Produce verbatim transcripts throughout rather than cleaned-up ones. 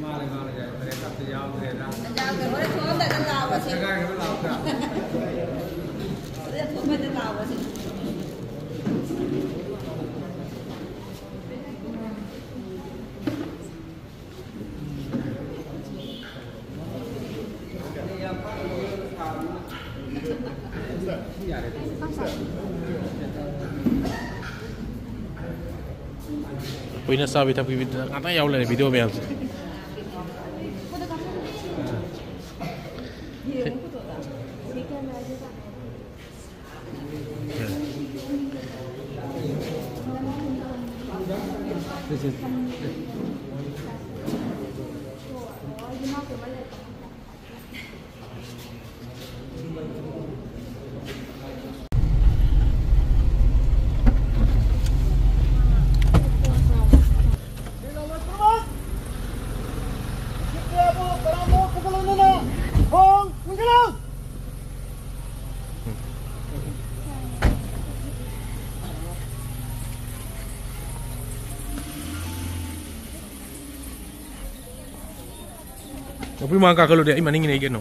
ꯃꯥꯅꯦ, ꯃꯥꯅꯦ, ꯌꯥꯏ꯫ ꯕ꯭ꯔꯦꯛ ꯑꯝꯇ ꯌꯥꯎꯗ꯭ꯔꯦꯗ꯫ ꯌꯥꯎꯗ꯭ꯔꯦ꯫ ꯍꯣꯔꯦꯟ ꯊꯣꯛꯑꯝꯗꯥꯏꯗ ꯂꯥꯎꯑꯣꯁꯦ꯫ ꯁꯦꯒꯥꯏꯔꯒ ꯂꯥꯎꯗ꯭ꯔꯥ? ꯍꯣꯔꯦꯟ ꯊꯣꯛꯄꯩꯗ ꯂꯥꯎꯑꯣꯁꯦ꯫ ꯀꯨꯏꯅ ꯆꯥꯕꯤ ꯊꯛꯄꯤ ꯉꯥꯛꯇ ꯌꯥꯎ ꯂꯩꯔꯦ ꯚꯤꯗꯤꯑꯣ ꯃꯌꯥꯝꯁꯦ꯫ ꯅꯨꯄꯤ ꯃꯥ ꯀꯥꯈꯠꯂꯨꯗꯤ ꯑꯩ ꯃꯅꯤꯡꯒꯤꯅꯦ ꯑꯩ ꯀꯩꯅꯣ꯫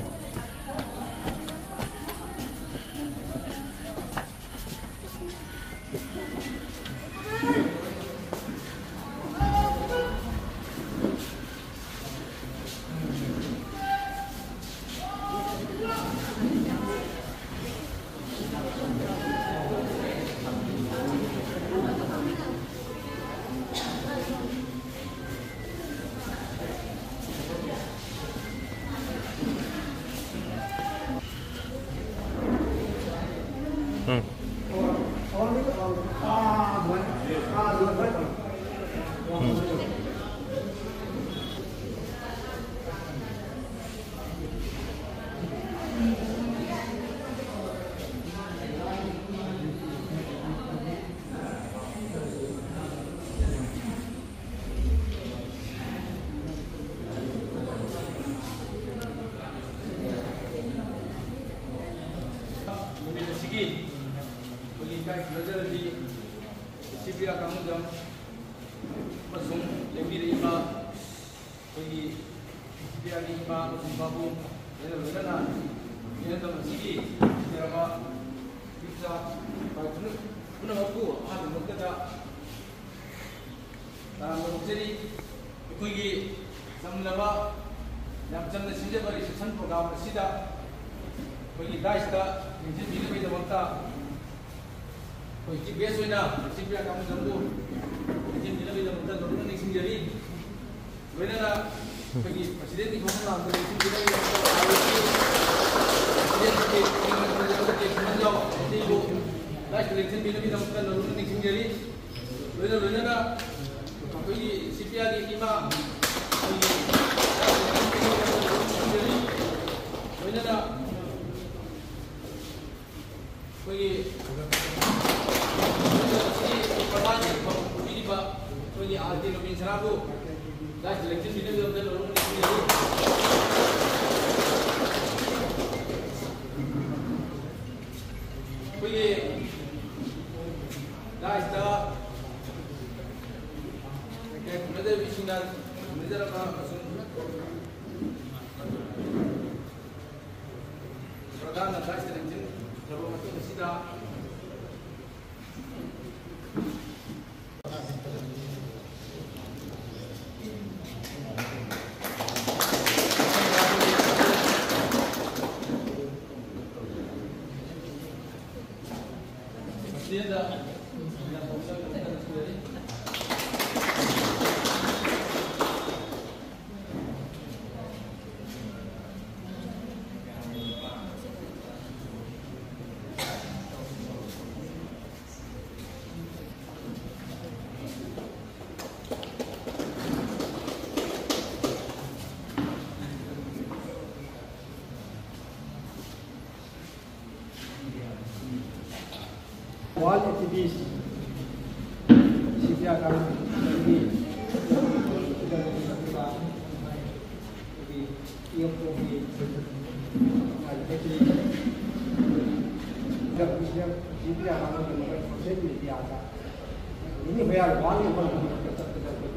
ꯎꯝ꯫ ꯎꯝ꯫ ꯅꯨꯃꯤꯠ ꯑꯁꯤꯒꯤ ꯑꯩꯈꯣꯏꯒꯤ ꯏꯀꯥꯏ ꯈꯨꯝꯅꯖꯔꯗꯤ ꯁꯤ ꯄꯤ ꯑꯥꯔ ꯀꯥꯡꯕꯨꯗ ꯑꯃꯁꯨꯡ ꯂꯦꯡꯕꯤꯔꯛꯏꯕ ꯑꯩꯈꯣꯏꯒꯤ ꯁꯤ ꯄꯤ ꯑꯥꯔꯒꯤ ꯏꯃꯥ ꯑꯃꯁꯨꯡ ꯄꯥꯕꯨꯡ, ꯂꯣꯏꯅ ꯂꯣꯏꯅꯅ ꯃꯤꯔꯝꯗꯝ ꯑꯁꯤꯒꯤ ꯂꯩꯔꯕ ꯃꯤꯆꯥ ꯄꯨꯝꯅꯃꯛꯄꯨ ꯑꯍꯥꯟꯕꯃꯛꯇꯗ ꯇꯔꯥꯝꯅ ꯑꯣꯛꯆꯔꯤ꯫ ꯑꯩꯈꯣꯏꯒꯤ ꯆꯝꯂꯕ, ꯌꯥꯝ ꯆꯝꯅ ꯁꯤꯟꯖꯕ reception program ꯑꯁꯤꯗ ꯑꯩꯈꯣꯏꯒꯤ dais ꯇ ꯂꯦꯡꯁꯤꯟꯕꯤꯅꯕꯒꯤꯗꯃꯛꯇ ꯑꯩꯈꯣꯏ chief guest ꯑꯣꯏꯅ ꯁꯤ ꯄꯤ ꯑꯥꯔ ꯀꯥꯡꯕꯨ ꯂꯦꯡꯁꯤꯟꯕꯤꯅꯕꯒꯤꯗꯃꯛꯇ ꯂꯣꯏꯅꯃꯛ ꯅꯤꯡꯁꯤꯡꯖꯔꯤ꯫ ꯂꯣꯏꯅꯅ ꯑꯩꯈꯣꯏꯒꯤ president ꯀꯤ ꯐꯝꯐꯝ ꯂꯥꯡꯗ ꯂꯦꯡꯁꯤꯟꯕꯤꯅꯕꯒꯤꯗꯃꯛꯇ president ꯀꯤ ꯃꯇꯦꯡ ꯌꯥꯎ ꯑꯇꯩꯕꯨ dais ꯇ ꯂꯦꯡꯁꯤꯟꯕꯤꯅꯕꯒꯤꯗꯃꯛꯇ ꯂꯣꯏꯅꯃꯛ ꯅꯤꯡꯁꯤꯡꯖꯔꯤ꯫ ꯂꯣꯏꯅ ꯂꯣꯏꯅꯅ ꯑꯩꯈꯣꯏꯒꯤ ꯁꯤ ꯄꯤ ꯑꯥꯔ ꯒꯤ ꯏꯃꯥ ꯑꯩꯈꯣꯏꯒꯤ ꯂꯣꯏꯅꯅ ꯑꯩꯈꯣꯏꯒꯤ ꯄ꯭ꯔꯙꯥꯟꯒꯤ ꯊꯧꯔꯝ ꯄꯤꯔꯤꯕ ꯑꯩꯈꯣꯏꯒꯤ ꯑꯥꯔ ꯀꯦ ꯔꯣꯕꯤꯟ ꯁꯅꯥꯕꯨ dais ꯇ ꯂꯦꯡꯁꯤꯟꯕꯤꯅꯕꯒꯤꯗꯃꯛꯇ ꯂꯣꯏꯅꯃꯛ ꯅꯤꯡꯁꯤꯡꯖꯔꯤ꯫ ꯑꯩꯈꯣꯏꯒꯤ dais ꯇ ꯂꯩꯀꯥꯏ ꯈꯨꯟꯅꯖꯔꯤꯕꯁꯤꯡꯅ ꯈꯨꯟꯅꯖꯔꯝꯕ ꯑꯃꯁꯨꯡ ꯄ꯭ꯔꯙꯥꯟꯅ dais ꯇ ꯂꯦꯡꯁꯤꯟꯈ꯭ꯔꯕ ꯃꯇꯨꯡ ꯑꯁꯤꯗ World Activist ꯁꯤ ꯄꯤ ꯑꯥꯔ ꯀꯥꯡꯕꯨꯒꯤ ꯁꯤ ꯄꯤ ꯑꯥꯔ ꯀꯥꯡꯕꯨꯒꯤ ꯁꯣꯁꯤꯌꯦꯜ ꯃꯦꯗꯤꯌꯥꯗ ꯏꯅꯤ ꯍꯣꯌꯥꯜ ꯋꯥꯡꯉꯤ ꯃꯐꯝꯗ ꯆꯠꯀꯗꯕ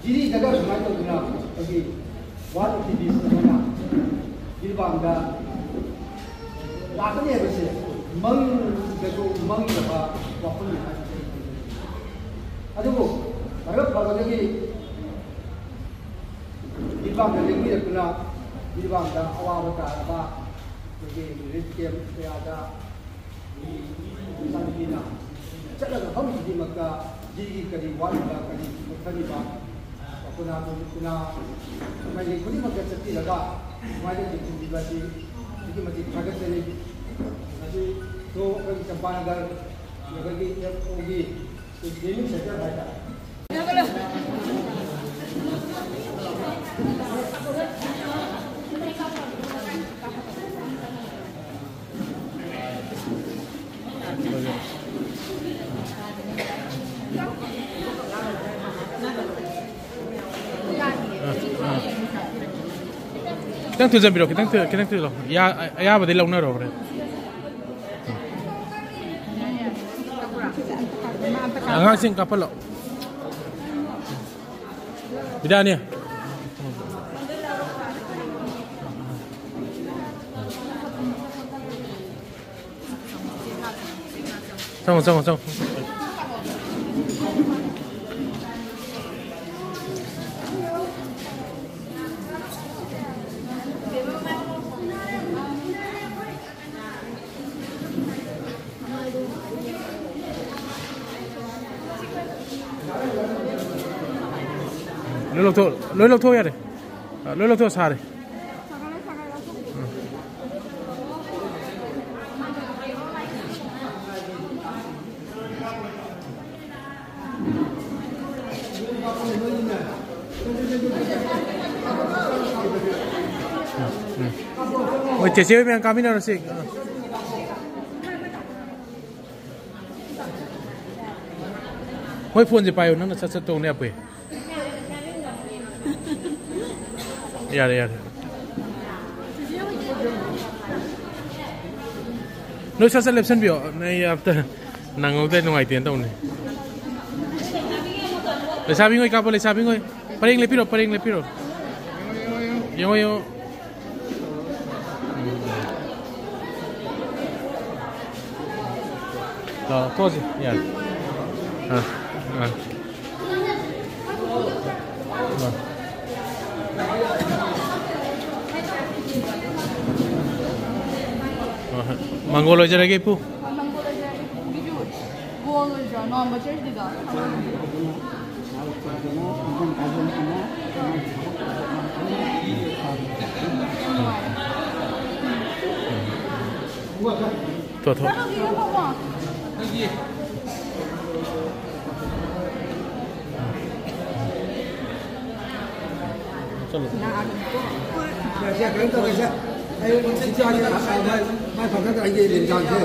ꯖꯤꯔꯤꯗꯒ ꯁꯨꯃꯥꯏꯅ ꯇꯧꯗꯅ ꯑꯩꯈꯣꯏꯒꯤ ꯋꯥꯔꯜ ꯑꯦꯛꯇꯤꯚꯤꯁ ꯑꯃꯅ ꯖꯤꯔꯤꯕꯥꯝꯗ ꯂꯥꯛꯀꯅꯤ ꯍꯥꯏꯕꯁꯦ ꯃꯪꯗꯁꯨ ꯃꯪꯗꯕ ꯋꯥꯐꯝꯅꯤ ꯍꯥꯏꯕꯁꯦ ꯑꯩ ꯈꯪꯖꯩ꯫ ꯑꯗꯨꯕꯨ ꯂꯥꯏꯕꯛ ꯐꯕꯗꯒꯤ ꯖꯤꯔꯤꯕꯥꯝꯗ ꯂꯦꯡꯕꯤꯔꯛꯇꯨꯅ ꯖꯤꯔꯤꯕꯥꯝꯗ ꯑꯋꯥꯕ ꯇꯥꯔꯕ ꯑꯩꯈꯣꯏꯒꯤ ꯔꯤꯂꯤꯐ ꯀꯦꯝꯞ ꯀꯌꯥꯗ ꯃꯆꯥꯅꯨꯄꯤꯅ ꯆꯠꯂꯒ ꯃꯐꯝ ꯈꯨꯗꯤꯡꯃꯛꯇ ꯖꯤꯔꯤꯒꯤ ꯀꯔꯤ ꯋꯥꯠꯂꯤꯕ, ꯀꯔꯤ ꯃꯨꯠꯊꯔꯤꯕ, ꯀꯅꯥ ꯀꯅꯥ ꯃꯥꯏꯀꯩ ꯈꯨꯗꯤꯡꯃꯛꯇ ꯆꯠꯄꯤꯔꯒ ꯁꯨꯃꯥꯏꯅ ꯌꯦꯡꯁꯤꯟꯕꯤꯕ ꯑꯁꯤ ꯑꯗꯨꯛꯀꯤ ꯃꯇꯤꯛ ꯊꯥꯒꯠꯆꯔꯤ꯫ ꯃꯁꯤꯁꯨ ꯑꯩꯈꯣꯏꯒꯤ ꯆꯝꯄꯥꯅꯒꯔ ꯑꯩꯈꯣꯏꯒꯤ ꯑꯦꯐ ꯑꯣꯒꯤ ꯇ꯭ꯔꯦꯅꯤꯡ ꯁꯦꯟꯇꯔ ꯍꯥꯏꯇꯥꯔꯦ꯫ ꯈꯤꯇꯪ ꯊꯨꯖꯟꯕꯤꯔꯣ, ꯈꯤꯇꯪ ꯊꯨ-, ꯈꯤꯇꯪ ꯊꯨꯖꯜꯂꯣ꯫ ꯌꯥ-, ꯑꯌꯥꯕꯗꯤ ꯂꯧꯅꯔꯣ ꯍꯣꯔꯦꯟ꯫ ꯑꯉꯥꯡꯁꯤꯡ ꯀꯥꯞꯍꯜꯂꯣ꯫ ꯕꯤꯗ꯭ꯌꯥꯅꯤ꯫ ꯆꯪꯉꯣ, ꯆꯪꯉꯣ, ꯆꯪꯉꯣ꯫ ꯂꯣꯏ ꯂꯧꯊꯣꯛ, ꯂꯣꯏ ꯂꯧꯊꯣꯛ ꯌꯥꯔꯦ꯫ ꯑ, ꯂꯣꯏ ꯂꯧꯊꯣꯛ ꯁꯥꯔꯦ꯫ ꯎꯝ꯫ ꯎꯝ, ꯎꯝ꯫ ꯍꯣꯏ, ꯆꯦꯆꯦ ꯍꯣꯏ ꯃꯌꯥꯝ ꯀꯥꯃꯤꯟꯅꯔꯁꯤ꯫ ꯑ꯫ ꯃꯣꯏ ꯐꯣꯟꯁꯦ ꯄꯥꯏꯌꯨ, ꯅꯪꯅ ꯁꯠ ꯁꯠ ꯇꯧꯅꯦ ꯑꯄꯨꯏ꯫ ꯌꯥꯔꯦ, ꯌꯥꯔꯦ꯫ ꯅꯣꯏ ꯁꯠ ꯁꯠ ꯂꯦꯞꯁꯟꯕꯤꯌꯣ꯫ ꯅꯣꯏ ꯑꯝꯇ ꯅꯪꯍꯧꯗꯦ, ꯅꯨꯡꯉꯥꯏꯇꯦꯅ ꯇꯧꯅꯤ꯫ ꯂꯩꯁꯥꯕꯤꯉꯣꯏ ꯀꯥꯞꯄꯣ, ꯂꯩꯁꯥꯕꯤꯉꯣꯏ꯫ ꯄꯔꯦꯡ ꯂꯦꯞꯄꯤꯔꯣ, ꯄꯔꯦꯡ ꯂꯦꯞꯄꯤꯔꯣ꯫ ꯌꯦꯡꯉꯣ, ꯌꯦꯡꯉꯣ꯫ ꯂꯥꯛꯑꯣ, ꯊꯣꯛꯑꯁꯤ, ꯌꯥꯔꯦ꯫ ꯑꯥ, ꯑꯥ꯫ ꯑꯥ꯫ ꯍꯣꯏ, ꯍꯣꯏ꯫ ꯃꯪꯒꯣꯜ ꯑꯣꯏꯖꯔꯒꯦ, ꯏꯄꯨ꯫ ꯍꯣꯏ, ꯃꯪꯒꯣꯜ ꯑꯣꯏꯖꯔꯒꯦ, ꯏꯄꯨꯒꯤꯁꯨ꯫ ꯒꯣꯜ ꯑꯣꯏꯗ꯭ꯔꯣ? ꯅꯣꯝꯕ ꯆꯔꯆꯀꯤꯗꯣ? ꯊꯣꯛ, ꯊꯣꯛ꯫ ꯆꯠꯂꯣ꯫ ꯁꯦ, ꯀꯩꯅꯣ ꯇꯧꯔꯦꯁꯦ꯫ ꯑꯩ ꯏꯆꯥꯁꯦ ꯃꯥꯏ ꯐꯪꯒꯗ꯭ꯔꯥ ꯑꯩꯒꯤ ꯂꯦꯟꯖꯥꯡꯁꯦ?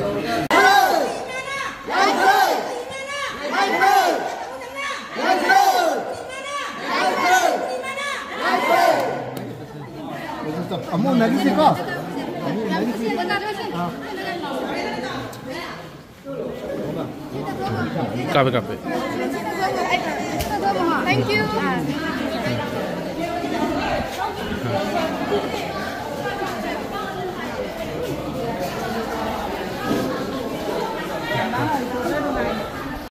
ꯑꯃꯨꯛ ꯎꯅꯈꯤꯁꯤꯀꯣ꯫ ꯑꯃꯨꯛ ꯎꯅꯈꯤꯁꯤ꯫ ꯑꯥ꯫ ꯀꯥꯞꯄꯦ, ꯀꯥꯞꯄꯦ꯫ Thank you.